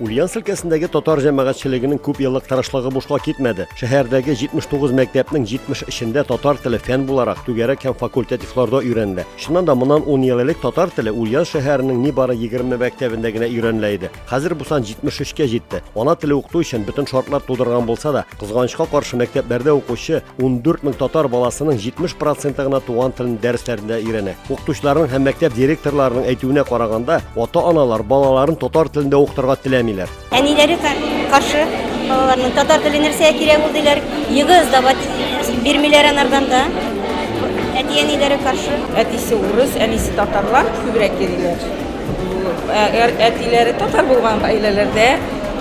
Ульяновск өлкәсендәге татар җәмәгатьчелегенең күп еллык тырышлыгы бушка китмәде. Шәһәрдәге 79 мәктәпнең 73-ендә татар теле фән буларак түгәрәк һәм факультативларда өйрәнелә. Чыннан да моннан 10 ел элек татар теле Ульяновск шәһәренең нибары 20 мәктәбендә генә өйрәнелә иде. Хәзер бу сан 73-кә җитте. Ана теле укыту өчен бөтен шартлар тудырган булса да, кызганычка каршы мәктәпләрдә укучы 14 мең татар баласының 70 проценты гына туган телен дәресләрендә өйрәнә. Укытучыларның һәм мәктәп директорларының әйтүенә караганда, ата-аналар балаларын татар телендә укытырга теләмиләр. Әниләре каршы балаларның татар теле нәрсәгә кирәк ул диләр. ЕГЭ сдавать бирмиләр анардан да. Әти-әниләре каршы. Әтисе урыс, әнисе татарлар күбрәк йөриләр. Әгәр әтиләре татар булган гаиләләрдә,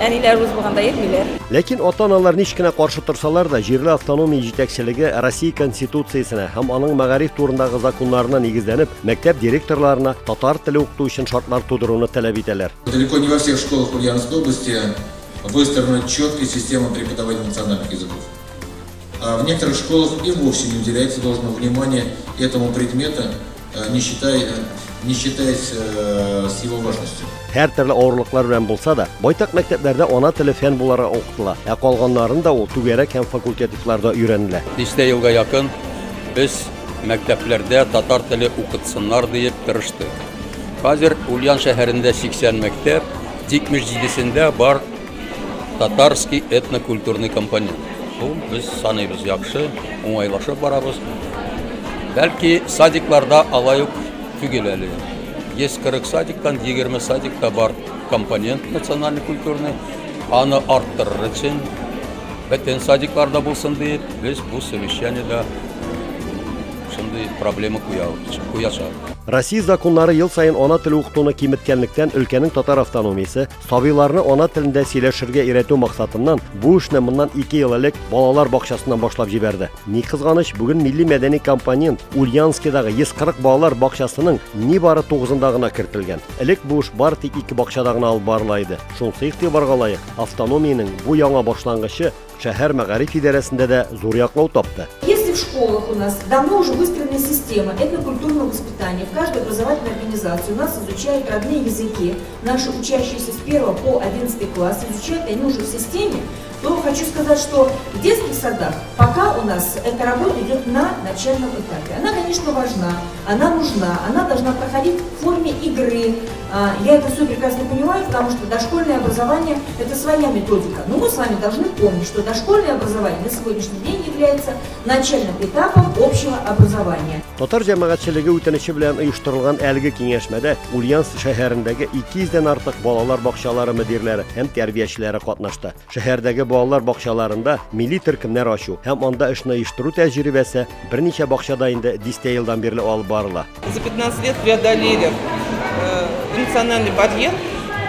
әниләре урыс булганда йөрмиләр. Ләкин ата-аналар ничек кенә каршы торсалар да, җирле автономия җитәкчелеге Россия Конституциясенә һәм аның мәгариф турындагы законнарына нигезләнеп, мәктәп директорларына татар теле укыту өчен шартлар тудыруны таләп итәләр. Далеко не во всех школах Ульяновской области выстроена четкая система преподавания национальных языков. А в некоторых школах и вовсе не уделяется должного внимания этому предмету, не считаясь с его важностью. Һәр төрле авырлыклар белән булса да, байтак мәктәпләрдә ана теле фән буларак укытыла, ә калганнарында ул түгәрәк һәм факультативларда өйрәнелә. Дистә елга якын без мәктәпләрдә татар теле укытсыннар диеп тырыштык. Хәзер Ульян шәһәрендә 80 мәктәп, 77-сендә бар татарский этнокультурный компонент. Бу без саныйбыз яхшы, уңайлашып барабыз. Бәлки садикларда алай ук түгел әле. 140 садиктан 20 садикта бар компонент национальный культурный. Аны арттырыр өчен бөтен садикларда булсын дип, без бу совещаниедә шундый проблема куячак. Россия законнары ел саен ана теле укытуны киметкәнлектән өлкәнең татар автономиясе сабыйларны ана телендә сөйләшергә өйрәтү максатыннан бу эшне моннан 2 ел элек балалар бакчасыннан башлап җибәрде. Ни кызганыч, бүген милли мәдәни компонент Ульяновскидагы 140 балалар бакчасының нибары 9-ында гына кертелгән. Элек бу эш бары тик 2 бакчада гына алып барыла иде. Шунысы игътибарга лаек, автономиянең бу яңа башлангычы шәһәр мәгариф идарәсендә дә зур яклау тапты. Если в школах у нас давно уже выстроена система этнокультурного воспитания, в каждой образовательной организации у нас изучают родные языки, наши учащиеся с 1 по 11 класс изучают они уже в системе, то хочу сказать, что в детских садах пока у нас эта работа идет на начальном этапе. Она, конечно, важна, она нужна, она должна проходить в форме игры. Я это все прекрасно понимаю, потому что дошкольное образование – это своя методика. Но мы с вами должны помнить, что дошкольное образование на сегодняшний день является начальным этапом общего образования. Татар җәмәгатьчелеге үтенече белән оештырылган әлеге киңәшмәдә Ульяновск шәһәрендәге 200дән артык балалар бакчалары мөдирләре һәм тәрбиячеләре катнашты. Шәһәрдәге балалар бакчаларында милли төркемнәр ачу һәм анда эшне оештыру тәҗрибәсе берничә бакчада инде дистә елдан бирле алып барыла. За 15 лет преодолели национальный барьер,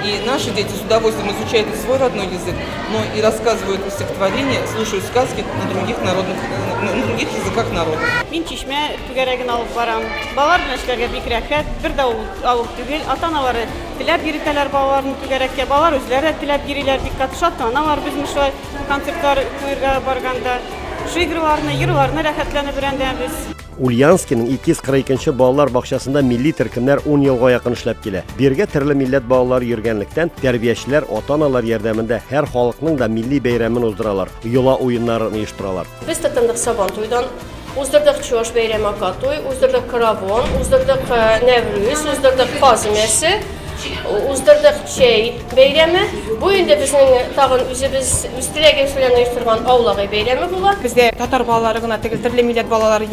и наши дети с удовольствием изучают и свой родной язык, но и рассказывают стихотворения, слушают сказки на других языках народов. Мин Чишмә түгәрәген алып барам. Балалар белән эшләргә бик рәхәт, бер дә авыр түгел. Ата-аналары теләп йөртәләр балаларын түгәрәккә, балалар үзләре теләп йөриләр, бик каты шатланалар безне шулай концертлар куярга барганда. Шигырьләрне, йырларны рәхәтләнеп өйрәнәбез. Ульяновскиның 242 балалар бакчасында милли төркемнәр 10 елга якын эшләп килә. Биргә төрле милләт балалары йөргәнлектән, тәрбиячеләр ата-аналар ярдәмендә һәр халыкның да милли бәйрәмен уздыралар, йола уеннарын оештыралар. Без тотындык Сабантуйдан, уздырдык Чуваш бәйрәме Акатуй, уздырдык Каравон, уздырдык Нәврүз, уздырдык Каз өмәсе, уздырдык Чәй бәйрәме. Бу инде безнең тагын үзебез үз теләгебез белән оештырган Аулак өй бәйрәме була. Бездә татар балалары гына түгел, төрле милләт балалары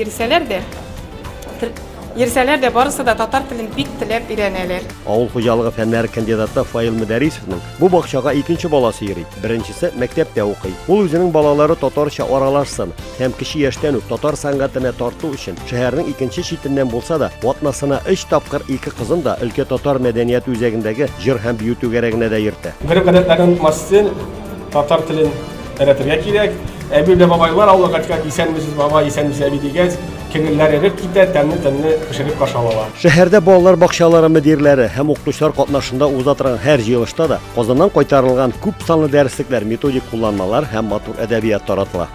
йөрсәләр дә барысы да татар телен бик теләп өйрәнәләр. Авыл хуҗалыгы фәннәре кандидаты Фаил Мөдәрисовның бу бакчага икенче баласы йөри. Беренчесе мәктәптә укый. Ул үзенең балалары татарча аралашсын һәм кече яшьтән үк татар сәнгатенә тарту өчен шәһәрнең икенче читеннән булса да, атнасына 3 тапкыр ике кызын да өлкә татар мәдәният үзәгендәге җыр һәм бию түгәрәгенә дә йөртә. Гореф-гадәтләрен онытмас өчен татар телен өйрәтергә кирәк. Әби белән бабайлар авылга кайткан, исәнмесез бабай, исәнмесез әби дигәч, күңелләр эреп китә, тәмле-тәмле пешереп каршы алалар. Шәһәрдә балалар бакчалары мөдирләре һәм укытучылар катнашында уза торган һәр җыелышта да Казаннан кайтарылган күп санлы дәреслекләр, методик кулланмалар һәм матур әдәбият таратыла.